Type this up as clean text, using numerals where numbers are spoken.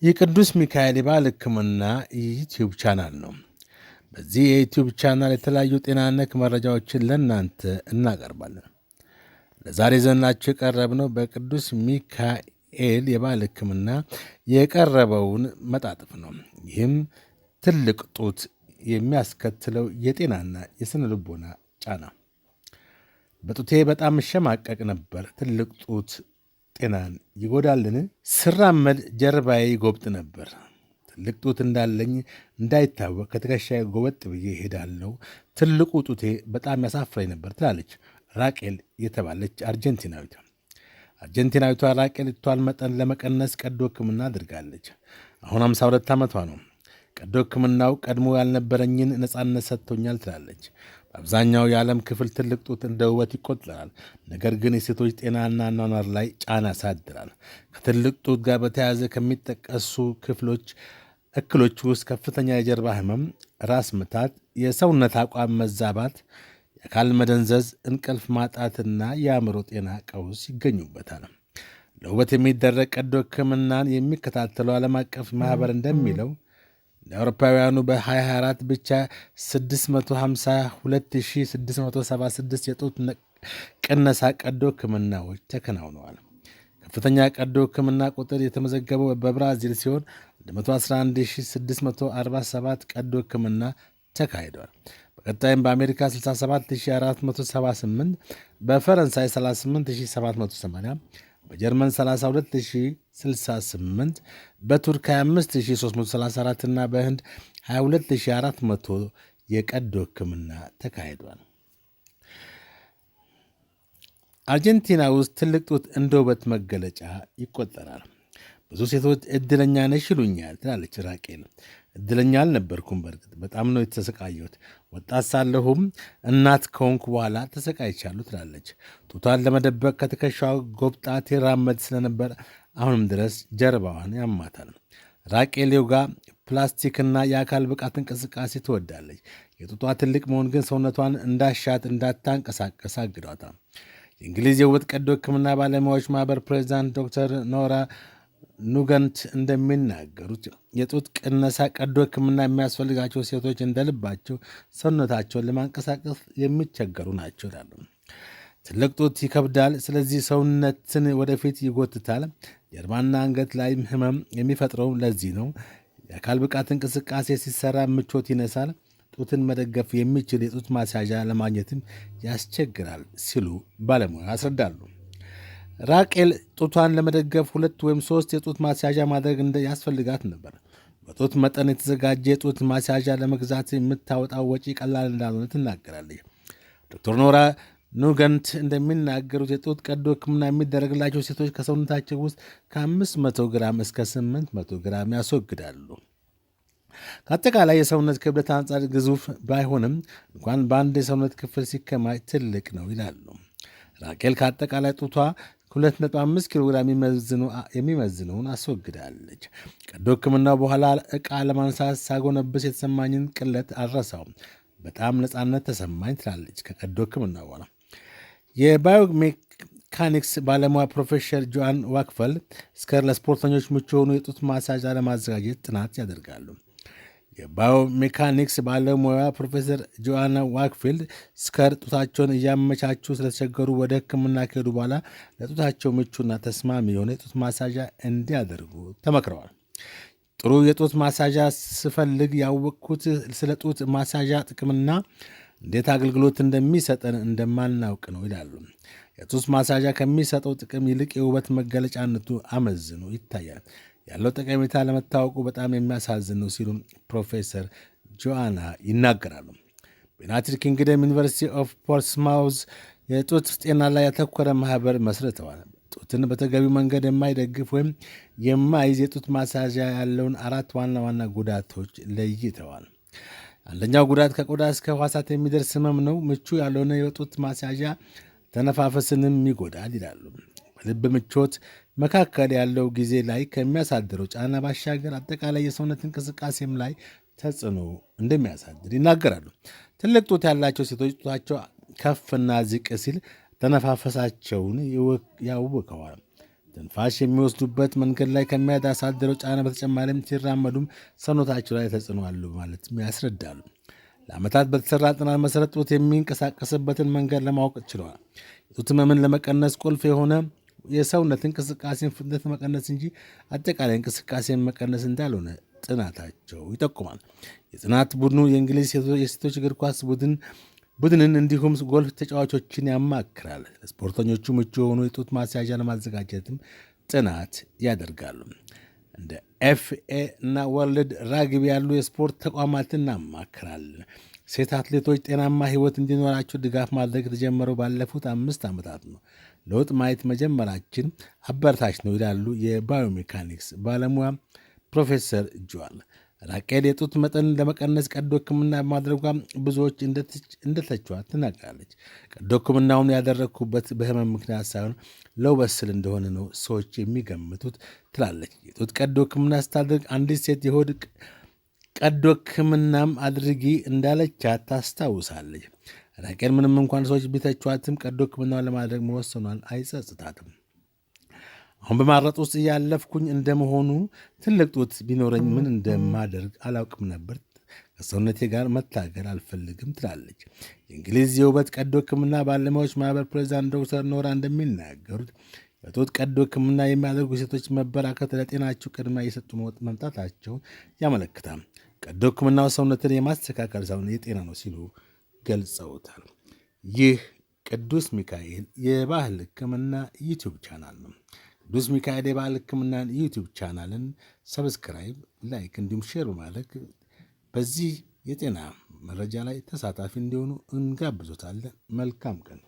የቅዱስ ሚካኤል የባህል ሕክምና ዩቲዩብ ቻናል ነው። በዚህ የዩቲዩብ ቻናል የተለያዩ ጤና ነክ መረጃዎችን ለእናንተ እናቀርባለን። ለዛሬ ይዘንላችሁ የቀረብነው በቅዱስ ሚካኤል የባህል ሕክምና የቀረበውን መጣጥፍ ነው። ይህም ትልቅ ጡት የሚያስከትለው የጤናና የስነ ልቦና ጫና። በጡቴ በጣም እሸማቀቅ ነበር። ትልቅ ጡት ጤናን ይጎዳልን? ስራመድ ጀርባዬ ይጎብጥ ነበር። ትልቅ ጡት እንዳለኝ እንዳይታወቅ ከትከሻዬ ጎበጥ ብዬ እሄዳለሁ። ትልቁ ጡቴ በጣም ያሳፍረኝ ነበር ትላለች ራቄል የተባለች አርጀንቲናዊቷ። አርጀንቲናዊቷ ራቄል የጡቷን መጠን ለመቀነስ ቀዶ ሕክምና አድርጋለች። አሁን 52 ዓመቷ ነው። ቀዶ ሕክምናው ቀድሞ ያልነበረኝን ነፃነት ሰጥቶኛል ትላለች። በአብዛኛው የዓለም ክፍል ትልቅ ጡት እንደ ውበት ይቆጠራል። ነገር ግን የሴቶች ጤናና አኗኗር ላይ ጫና ያሳድራል። ከትልቅ ጡት ጋር በተያያዘ ከሚጠቀሱ ክፍሎች እክሎች ውስጥ ከፍተኛ የጀርባ ህመም፣ ራስ ምታት፣ የሰውነት አቋም መዛባት፣ የአካል መደንዘዝ፣ እንቅልፍ ማጣትና የአእምሮ ጤና ቀውስ ይገኙበታል። ለውበት የሚደረግ ቀዶ ሕክምናን የሚከታተለው ዓለም አቀፍ ማኅበር እንደሚለው እንደ አውሮፓውያኑ በ2024 ብቻ 652676 የጡት ቅነሳ ቀዶ ሕክምናዎች ተከናውነዋል። ከፍተኛ ቀዶ ሕክምና ቁጥር የተመዘገበው በብራዚል ሲሆን 111647 ቀዶ ሕክምና ተካሂደዋል። በቀጣይም በአሜሪካ 67478፣ በፈረንሳይ 38780፣ በጀርመን 32068፣ በቱርክ 25334 እና በህንድ 22400 የቀዶ ሕክምና ተካሂዷል። አርጀንቲና ውስጥ ትልቅ ጡት እንደ ውበት መገለጫ ይቆጠራል። ብዙ ሴቶች እድለኛ ነሽ ይሉኛል ትላለች ራቄል። እድለኛ አልነበርኩም። በእርግጥ በጣም ነው የተሰቃየሁት። ወጣት ሳለሁም እናት ከሆንኩ በኋላ ተሰቃይቻለሁ ትላለች። ጡቷን ለመደበቅ ከትከሻዋ ጎብጣ ትራመድ ስለነበር አሁንም ድረስ ጀርባዋን ያማታል። ራቄል ዮጋ፣ ፕላስቲክና የአካል ብቃት እንቅስቃሴ ትወዳለች። የጡቷ ትልቅ መሆን ግን ሰውነቷን እንዳሻት እንዳታንቀሳቀስ አግዷታል። የእንግሊዝ የውበት ቀዶ ሕክምና ባለሙያዎች ማህበር ፕሬዚዳንት ዶክተር ኖራ ኑገንት እንደሚናገሩት የጡት ቅነሳ ቀዶ ሕክምና የሚያስፈልጋቸው ሴቶች እንደልባቸው ሰውነታቸውን ለማንቀሳቀስ የሚቸገሩ ናቸው ይላሉ። ትልቅ ጡት ይከብዳል። ስለዚህ ሰውነትን ወደፊት ይጎትታል። ጀርባና አንገት ላይም ህመም የሚፈጥረው ለዚህ ነው። የአካል ብቃት እንቅስቃሴ ሲሰራ ምቾት ይነሳል። ጡትን መደገፍ የሚችል የጡት ማስያዣ ለማግኘትም ያስቸግራል ሲሉ ባለሙያ ያስረዳሉ። ራቄል ጡቷን ለመደገፍ ሁለት ወይም ሶስት የጡት ማስያዣ ማድረግ ያስፈልጋት ነበር። በጡት መጠን የተዘጋጀ የጡት ማስያዣ ለመግዛት የምታወጣው ወጪ ቀላል እንዳልሆነ ትናገራለች። ዶክተር ኖራ ኑገንት እንደሚናገሩት የጡት ቀዶ ሕክምና የሚደረግላቸው ሴቶች ከሰውነታቸው ውስጥ ከ500 ግራም እስከ 800 ግራም ያስወግዳሉ። ከአጠቃላይ የሰውነት ክብደት አንጻር ግዙፍ ባይሆንም እንኳን በአንድ የሰውነት ክፍል ሲከማች ትልቅ ነው ይላሉ። ራቄል ከአጠቃላይ ጡቷ 2.5 ኪሎ ግራም የሚመዝነውን አስወግዳለች። ቀዶ ሕክምናው በኋላ ዕቃ ለማንሳት ሳጎነብስ የተሰማኝን ቅለት አልረሳውም። በጣም ነፃነት ተሰማኝ ትላለች። ከቀዶ ሕክምና በኋላ የባዮሜካኒክስ ባለሙያ ፕሮፌሰር ጆአን ዋክፈል ስከር ለስፖርተኞች ምቹ የሆኑ የጡት ማስያዣ ለማዘጋጀት ጥናት ያደርጋሉ። የባዮሜካኒክስ ባለሙያ ፕሮፌሰር ጆአና ዋክፊልድ ስከር ጡታቸውን እያመቻቹ ስለተቸገሩ ወደ ሕክምና ከሄዱ በኋላ ለጡታቸው ምቹና ተስማሚ የሆነ የጡት ማስያዣ እንዲያደርጉ ተመክረዋል። ጥሩ የጡት ማስያዣ ስፈልግ ያወቅኩት ስለ ጡት ማስያዣ ጥቅምና እንዴት አገልግሎት እንደሚሰጠን እንደማናውቅ ነው ይላሉ። የጡት ማስያዣ ከሚሰጠው ጥቅም ይልቅ የውበት መገለጫነቱ አመዝኖ ይታያል። ያለው ጠቀሜታ ለመታወቁ በጣም የሚያሳዝን ነው ሲሉ ፕሮፌሰር ጆአና ይናገራሉ። በዩናይትድ ኪንግደም ዩኒቨርሲቲ ኦፍ ፖርትስማውዝ የጡት ጤና ላይ ያተኮረ ማህበር መስርተዋል። ጡትን በተገቢው መንገድ የማይደግፍ ወይም የማይዝ የጡት ማስያዣ ያለውን አራት ዋና ዋና ጉዳቶች ለይተዋል። አንደኛው ጉዳት ከቆዳ እስከ ሕዋሳት የሚደርስ ህመም ነው። ምቹ ያልሆነ የጡት ማስያዣ ተነፋፈስንም ይጎዳል ይላሉ። በልብ ምቾት መካከል ያለው ጊዜ ላይ ከሚያሳድረው ጫና ባሻገር አጠቃላይ የሰውነት እንቅስቃሴም ላይ ተጽዕኖ እንደሚያሳድር ይናገራሉ። ትልቅ ጡት ያላቸው ሴቶች ጡታቸው ከፍና ዝቅ ሲል ተነፋፈሳቸውን ያውከዋል። ትንፋሽ የሚወስዱበት መንገድ ላይ ከሚያሳድረው ጫና በተጨማሪም ሲራመዱም ሰውነታቸው ላይ ተጽዕኖ አለው በማለትም ያስረዳሉ። ለዓመታት በተሰራ ጥናት መሰረት ጡት የሚንቀሳቀስበትን መንገድ ለማወቅ ችለዋል። የጡት ህመምን ለመቀነስ ቁልፍ የሆነ የሰውነት እንቅስቃሴን ፍጥነት መቀነስ እንጂ አጠቃላይ እንቅስቃሴን መቀነስ እንዳልሆነ ጥናታቸው ይጠቁማል። የጥናት ቡድኑ የእንግሊዝ የሴቶች እግር ኳስ ቡድንን እንዲሁም ጎልፍ ተጫዋቾችን ያማክራል። ለስፖርተኞቹ ምቹ የሆኑ የጡት ማስያዣ ለማዘጋጀትም ጥናት ያደርጋሉ። እንደ FA እና World Rugby ያሉ የስፖርት ተቋማትን እናማክራለን። ሴት አትሌቶች ጤናማ ሕይወት እንዲኖራቸው ድጋፍ ማድረግ የተጀመረው ባለፉት 5 ዓመታት ነው። ለውጥ ማየት መጀመራችን አበረታች ነው ይላሉ የ biomechanics ባለሙያ ፕሮፌሰር ጆዋል። ራቄል የጡት መጠን ለመቀነስ ቀዶ ሕክምና በማድረጓ ብዙዎች እንደተቿት ትናገራለች። ቀዶ ሕክምናውን ያደረግኩበት በህመም ምክንያት ሳይሆን ለውበት ስል እንደሆነ ነው ሰዎች የሚገምቱት ትላለች። የጡት ቀዶ ሕክምና ስታደርግ አንዲት ሴት የሆድ ቀዶ ሕክምናም አድርጊ እንዳለቻት ታስታውሳለች። ራቄል ምንም እንኳን ሰዎች ቢተቿትም ቀዶ ሕክምናውን ለማድረግ መወሰኗን አይጸጽታትም። አሁን በማረጥ ውስጥ እያለፍኩኝ እንደመሆኑ ትልቅ ጡት ቢኖረኝ ምን እንደማደርግ አላውቅም ነበር። ከሰውነቴ ጋር መታገል አልፈልግም ትላለች። የእንግሊዝ የውበት ቀዶ ሕክምና ባለሙያዎች ማህበር ፕሬዚዳንት ዶክተር ኖራ እንደሚናገሩት የጡት ቀዶ ሕክምና የሚያደርጉ ሴቶች መበራከት ለጤናቸው ቅድሚያ እየሰጡ መምጣታቸውን ያመለክታል። ቀዶ ሕክምናው ሰውነትን የማስተካከል ሳይሆን የጤና ነው ሲሉ ገልጸውታል። ይህ ቅዱስ ሚካኤል የባህል ሕክምና YouTube channel ነው። ቅዱስ ሚካኤል የባህል ሕክምናን YouTube channel ን subscribe፣ like እንዲሁም share በማድረግ በዚህ የጤና መረጃ ላይ ተሳታፊ እንዲሆኑ እንጋብዞታለን። መልካም ቀን።